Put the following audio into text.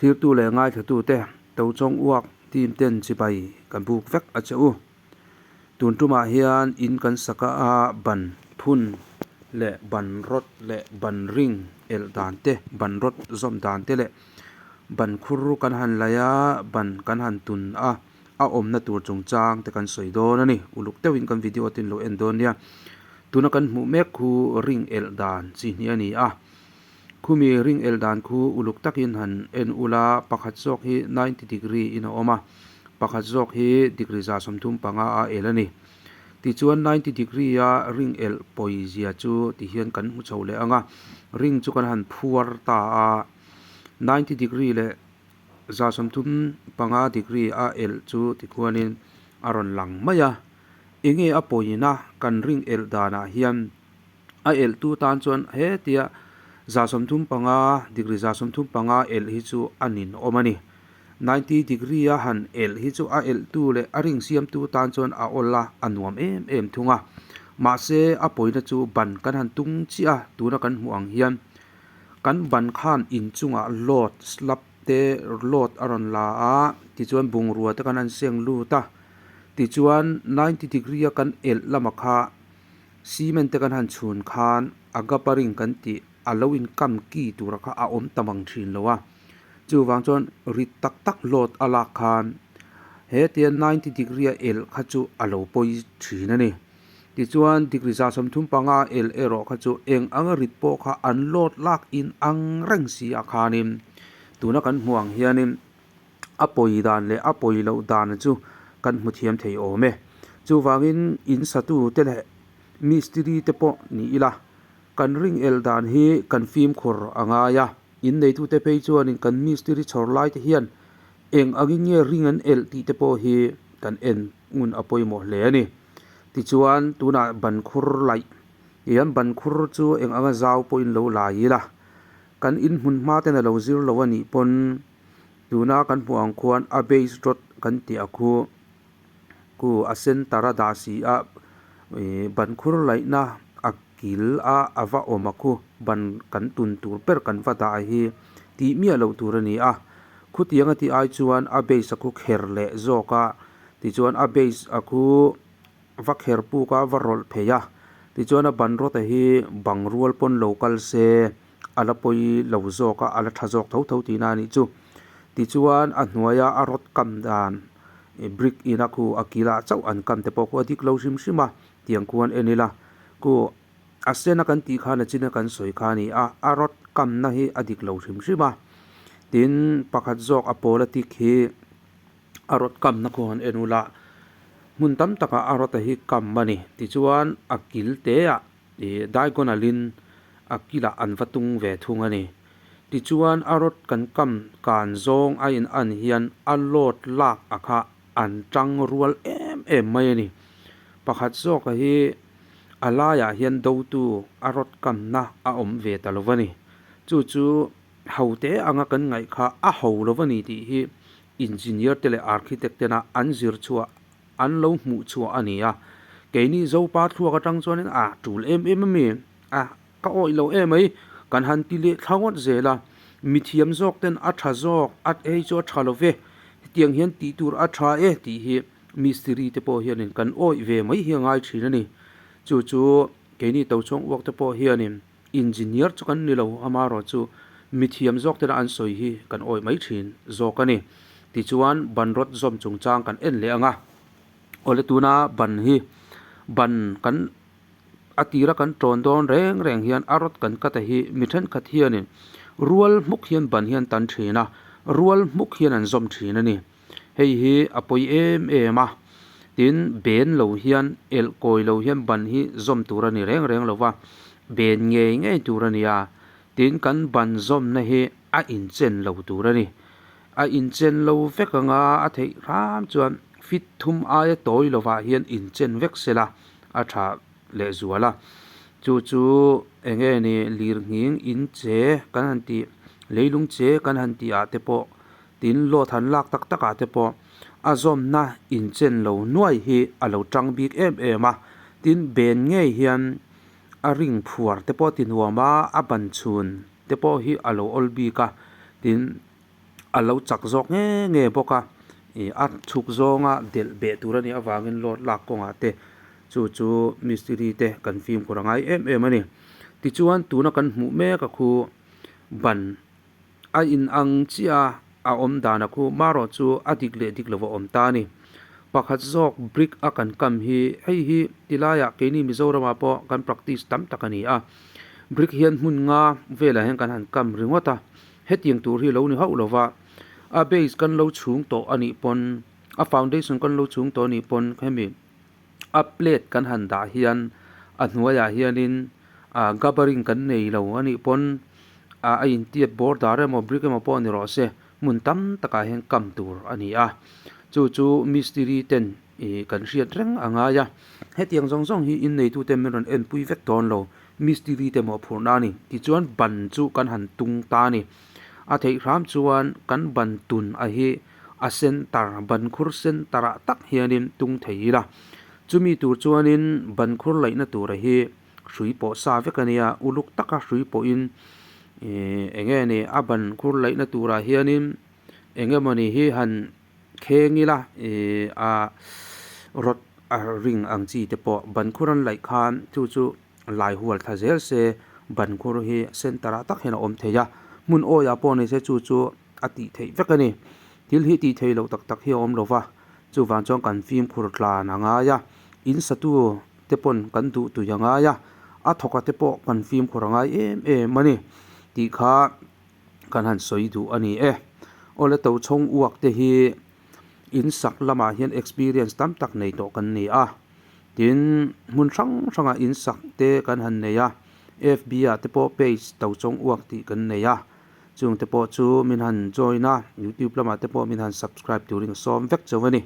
Thlirtu leh ngaithlatute Tochawng uak team ten chibai kan buk vek a che u. Tun tumah hian in kan saka a ban phun leh ban rawt leh ban ring elh dan te, ban rawt zawm dan te leh ban khur kan han laih a, ban kan han tun a, a awmna tur chungchang te kan sawi dawn a ni. Uluk deuhin kan video te in lo en dawn nia. Tuna kan hmuh mek khu ring elh dan chi hnih a ni a. Khumi ring elh dan khu uluk takin han en ula, pakhat zawk hi ninety degree in a awm a, pakhat zawk hi degree 35 a el a ni. Tichuan ninety degree a ring elh pawi zia chu tihian kan hmu chho leh ang a, ring chu kan han phuar ta a, ninety degree leh 35 degree a elh chu tikhuanin a rawn lang mai a, enge a pawina kan ring elh danah hian A elhtu tan chuan hetia 35 degree 35 elh hi chu a ninawm a ni. Ninety degree a han elh hi chu a elhtu leh a ring siamtu tan chuan a awl a, a nuam em em thung a. Mahse a pawina chu ban kan han tung chiah a, tuna kan hmuh ang hian kan ban khan inchungah load slab te load a rawn la a, tichuan bungrua te kan han seng lut a, tichuan ninety degree a kan elh lamah kha Cement te kan han chhun khan a gaparing kan tih a lo in kam ki tura kha a awm ta mang thin lo a, chuvang chuan rit tak tak load a lak khan he tia ninety degree a elh kha chu a lo pawi thin a ni. Tichuan degree 35 a elh erawh kha chu eng anga rit pawh kha an load lak in ang reng si ah khanin tuna kan hmuh ang hianin a pawi dan leh a pawi loh dan chu kan hmu thiam thei awm e. Chuvangin in satu te leh mistiri te pawh ni ila kan ring el dan hi kan fimkhur a ngai a, in neitu te phei chuanin kan mistiri chhawr lai te hian eng angin nge ring an elh tih te pawh hi kan en ngun a pawimawh hle a ni. Tichuan tunah ban khur laih hian ban khur chu eng anga zau pawhin lo lai ila kan inhmun hma ten a lo zir lo a nih pawn Tuna kan hmuh ang khuan a base rod kan tih a khu khu a center a dah si a ih ban khur laihna a kil a a va awm a khu ban kan tun tur ber kan va dah hi tih miah loh tur a ni a khutiang a tih ai chuan a base a khu kher leh zawk a tichuan a base a khu va kher puk a va rawlh phei a tichuan a ban rod a hi bang rual pawn lo kal se. A la pawi lo zawk a, a la tha zawk tho tho tihna a nih chu. Tichuan a hnuaia a rawt kam dan brick ina khu a kilah chauh an kam te pawh khu a dik lo hrim hrim a, tiang khuan en ila khu a sena kan tih khan a china kan sawi kha a ni a, a rawt kamna hi a dik lo hrim hrim a. Tin pakhat zawk a pawl a tik hi a rawt kamna khu han en ula hmun tam takah a rawt a hi kam a ni. Tichuan a kil te ah. Ih diagonal in a kilah an va tung ve thung a ni. Tichuan a rod kan kam kan zawng a in an hian a load lak a kha an tang rual em em mai a ni. Pakhat zawk a hi a laiah hian dotu a rod kamna a awm ve ta lo va ni. Chu chu ho te anga kan ngaih kha a ho lo va ni tih hi engineer te leh architect tena an zir chhuah an lo hmuh chhuah a ni a, keini Zopa thluak atang chuanin a tul em em a mi a, ka awih lo em mai, kan han ti leh thla ngawt zel a, mithiam zawk ten a tha zawk a hei chu a tha lo ve, hetiang hian tih tur a tha e tih hi mistiri te pawh hianin kan awih ve mai hi a ngai thin a ni, chu chu keini tochhawng uak te pawh hianin engineer chu kan ni lo amaherawhchu mithiam zawk tena an sawi hi kan awih mai thin zawk a ni. Tichuan ban rawt zawm chungchang kan en leh ang a, awle tuna ban hi ban kan a tira kan tawn dawn reng reng hian a rawt kan cut a hi mi thenkhat hianin rual hmuk hian ban hian tan thin a, rual hmuk hian an zawm thin a ni. Hei hi a pawi em em a, tin ben lo hian elh kawi lo hian ban hi zawm tur a ni reng reng lo va, ben ngei ngei tur a ni a, tin kan ban zawmna hi a inchen lo tur a ni. A inchen lo vek anga a theih hram chuan fit thum aia tawi lovah hian inchen vek se la a tha lehzual a, chu chu eng nge ni lirnghing in che kan han tih leilung che kan han tih ah te pawh Tin, load han lak tak tak ah te pawh a zawmna inchen lo nuai hi a lo tang bik em em a, tin ben ngei hian a ring phuar te pawh ti nuam a, a ban chhun te pawh hi a lo awl bik a, tin a lo chak zawk nge nge bawk a, ih a chhuk zawnga delh beh tur a nih avangin load lak kawngah te chu chu mistiri te kan fimkhur a ngai em em a ni. Tichuan tuna kan hmuh mek a khu ban a in ang chiah a a awm dan a khu marawh chu a dik leh dik lova awm ta a ni. Pakhat zawk brick a kan kam hi hei hi tilaiah keini Mizoramah pawh kan practice tam tak a ni a, brick hian hmun nga velah hian kan han kam ringawt a. Hetiang tur hi lo ni hauh lova, a base kan lo chhung tawh a nih pawn, a foundation kan lo chhung tawh a nih pawn hemi a plate kan han dah hian a hnuaiah hianin ah gabaring kan nei lo a nih pawn ah a intiat border emaw brick emaw pawh ni rawh se hmun tam takah hian kam tur a ni a, chu chu mistiri ten ih kan hriat reng a ngai a, hetiang zawng zawng hi inneitute min rawn enpui vek dawn lo. Mistiri te mawhphurhna a ni. Tichuan ban chu kan han tung ta a ni. A theih hram chuan kan ban tun a hi a center, ban khur center ah tak hianin tung thei ila. Chumi tur chuanin ban khur laihna tur a hi hrui pawh sa vek a nia, uluk taka hrui pawhin ih eng nge ni a ban khur laihna turah hianin eng emawni hi han Kheng ila ih a rod a ring ang chi te pawh ban khur an laih khan chu chu lai hual thla zel se ban khur hi center ah tak hian a awm thei a hmun awi ah pawh ni se chu chu a tih theih vek a ni thil hi tih theih loh tak tak hi a awm lo va chuvang chuan kan fimkhur tlan a ngai a in satu te pawn kan duh tui a ngai a a thawk a te pawh kan fimkhur a ngai em em a ni tih kha. Kan han sawi duh a ni e. Awle Tochhawng uak te hi in sak lamah hian experience tam tak nei tawh kan ni a. Tin, hmun hrang hrangah in sak te kan han nei a, FB ah te pawh page Tochhawng uak tih kan nei a. Chung te pawh chu min han join a, YouTube lamah te pawh min han subscribe turin ka sawm vek chauh a ni.